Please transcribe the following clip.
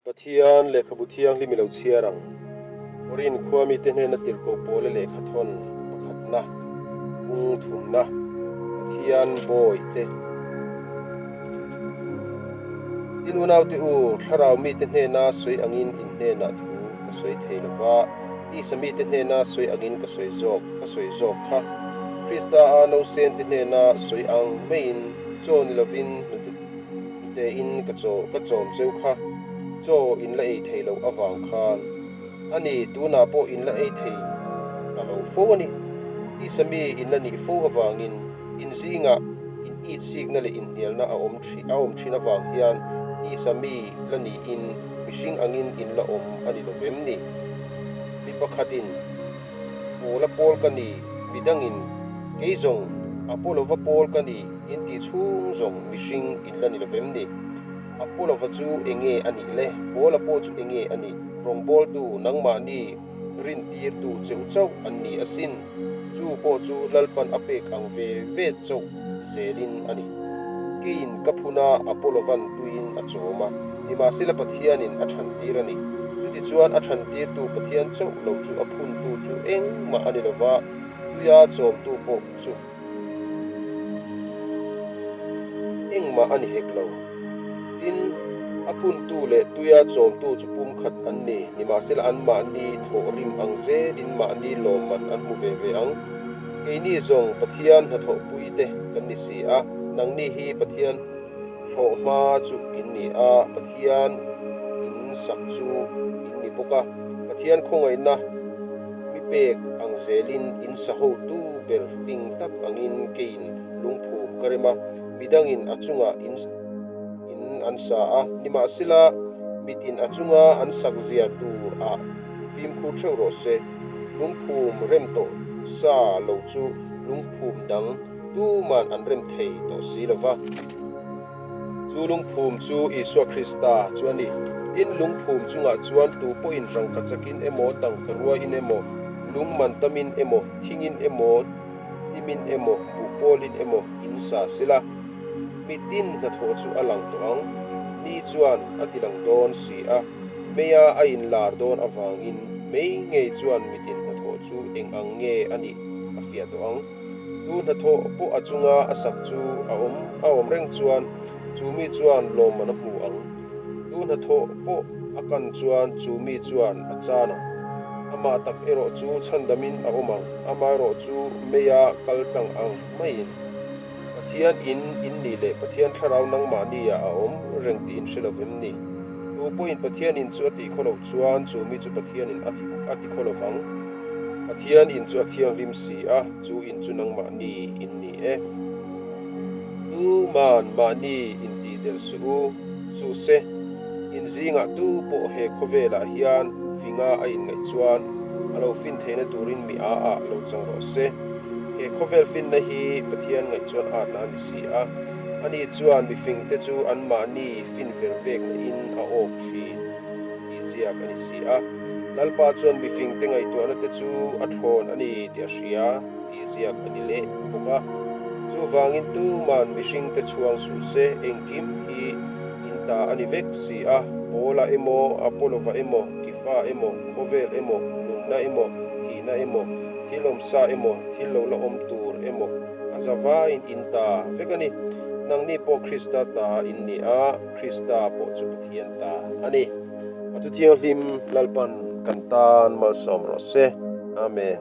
Pathian lehkhabu thianghlim i lo chhiar ang. Korin khua mite hnena tirhkoh pawla lehkha thawn pakhatna, kung thumna, Pathian bawi te. Tin unaute u, thlarau mite hnena sawi angin in hnenah thu ka sawi thei lo va, tisa mite hnena sawi angin ka sawi zawk, ka sawi zawk kha. Krista a nausente hnena sawi ang maiin chaw ni lovin hnute Tein ka chaw ka chawm cheu kha chaw in la ei thei loh avang khan a ni, tunah pawh in la ei thei ta lo fo a ni. Tisa mi in la nih fo avangin in zingah in it sikna leh inhnialna a awm a awm thin avang hian tisa mi la niin mihring angin in la awm a ni lo vem ni? Mi pakhatin. Pawla pawl ka ni, midangin kei zawng Apolova pawl ka ni in tih chhung zawng mihring in la ni lo vem ni? Apolova chu enge a nih le? Pawla pawh chu enge a nih? Rawngbawltu nangmahni rintirtu cheu chauh an ni asin, chu pawh chu Lalpan a pek ang ve ve chauh zelin a ni. Keiin ka phun a, Apollovan tuiin a chawm a, nimahsela Pathianin a thantir a ni. Chutichuan a thantirtu Pathian chauh lo chu a phuntu chu engmah a ni lova, tuia chawmtu pawh chu engmah a ni hek lo. Tin, a phuntu leh tuia chawmtu chu pumkhat an ni, nimahsela anmahni thawhrim ang zelin mahni lawmman an hmu ve ve ang. Keini zawng Pathian hnathawhpui te kan ni si a, nangni hi Pathian thlawh hma chu in ni a, Pathian in sak chu in ni bawk a, Pathian khawngaihna mi pek ang zelin in sa hotu ber fing tak angin keiin lungphum ka rem a, midangin a chungah in in an sa a, nimahsela mitin a chunga an sak zia tur ah fimkhur theuh rawh se. Lungphum rem tawh sa lo chu lungphum dang tuman an rem thei tawh si lo va. Chu lungphum chu Isua Krista chu a ni. Tin, lungphum chungah chuan tu pawhin rangka chakin emaw, tangka ruaiin emaw, lung man tamin emaw, thingin emaw, hnimin emaw, buhpawlin emaw in sa sela, mitin hnathawh chu a lang tawh ang. Ni chuan a ti lang dawn si a. Meia a inlar dawn avangin mei ngei chuan mitin hnathawh chu eng ang nge a nih a fiah tawh ang. Tu hnathawh pawh a chunga a sak chu a awm a awm reng chuan chu mi chuan lawmman a hmu ang. Tu hnathawh pawh a kan chuan chu mi chuan a chan ang. Amah tak erawh chu chhandamin a awm ang, amaherawh chu meia kal tlang ang maiin. Pathian in in nih leh Pathian thlarau nangmahni ah a awm reng tih in hre lo vem ni? Tu pawhin Pathian in chu a tih khaw loh chuan chu mi chu Pathian in a ti khaw lo vang. Pathian in chu a thianghlim si a, chu in chu nangmahni in ni e. Tu man mahni in tih der suh u, chu se, in zingah tu pawh he khawvelah hian finga a inngaih chuan a lo fin theihna turin mi a ah lo chang rawh se. He khawvel finna hi Pathian ngaih chuan atna a ni si a, ani chuan mifingte chu anmahni fin ver vekna in a awk thin tih ziak a ni si a. Lalpa chuan mifingte ngaihtuahna te chu a thlawn a ni tih a hria tih ziak a ni leh bawk a. Chuvangin tuman mihringte chhuang suh se, engkim hi in ta a ni vek si a, Paula emaw, Apolova emaw, Kifa emaw, khawvel emaw, nunna emaw, thihna emaw, Thil awm sa emaw, thil lo la awm tur emaw a za vaiin in ta vek a ni. Nangni pawh Krista ta in ni a, Krista pawh chu Pathian ta a ni. A thu thianghlim Lalpan kan tan malsawm rawh se. Amen.